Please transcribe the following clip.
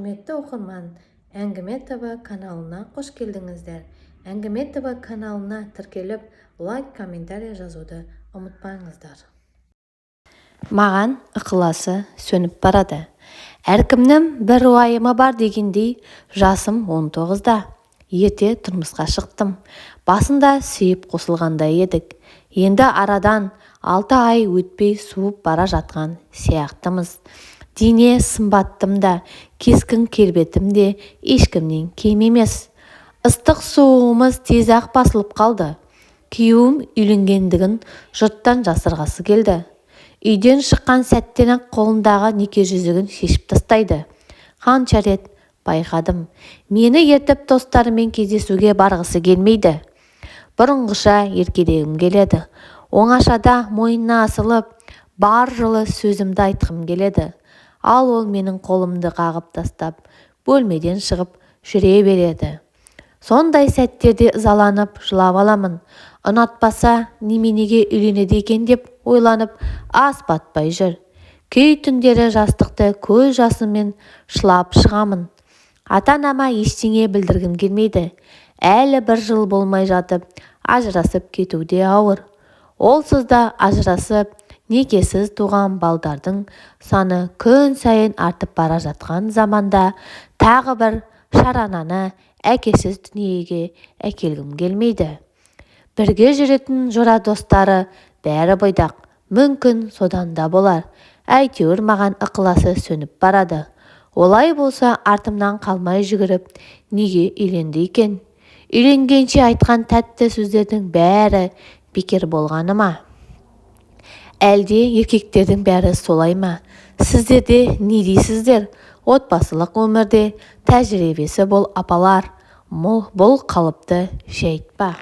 Құрметті оқырман, Әңгіме ТВ каналына қош келдіңіздер! Әңгіме ТВ каналына тіркеліп, лайк, комментарий жазуды ұмытпаңыздар. Маған ықыласы сөніп барады. Әркімнің бір уайымы бар дегендей, жасым 19-да. Ерте тұрмысқа шықтым. Басында сүйіп қосылғандай едік. Енді арадан 6 ай өтпей суып бара жатқан сияқтымыз. Дене сымбатым да, кескін-келбетім де ешкімнен кем емес. Ыстық-суығымыз тез-ақ басылып қалды. Күйеуім үйленгендігін жұрттан жасырғысы келді. Үйден шыққан сәттен-ақ қолындағы неке жүзігін шешіп тастайды. Қанша рет байқадым. Мені ертіп достарымен кездесуге барғысы келмейді. Бұрынғыша еркелегім келеді. Оңашада мойнына асылып, бар жылы сөзімді айтқым келеді. Ал ол менің қолымды қағып тастап, бөлмеден шығып жүре береді. Сондай сәттерде ызаланып жылап аламын. Ұнатпаса неменеге үйленеді екен деп ойланып, ас батпай жүр. Кей түндері жастықты көз жасыммен шылап шығамын. Ата-анама ештеңе білдіргім келмейді. Әлі бір жыл болмай жатып, ажырасып кету де ауыр. Олсыз да ажырасып, некесіз туған балдардың саны күн сайын артып бара жатқан заманда тағы бір шарананы әкесіз дүниеге әкелгім келмейді. Бірге жүретін жора достары бәрі бойдақ, мүмкін содан да болар. Әйтеуір маған ықыласы сөніп барады. Олай болса артымнан қалмай жүгіріп, неге үйленді екен? Үйленгенше айтқан тәтті сөздердің бәрі бекер болғаны ма? Әлде еркектердің бәрі солай ма? Сіздер де не дейсіздер? Отбасылық өмірде тәжірибесі бол апалар, бұл қалыпты жайт па?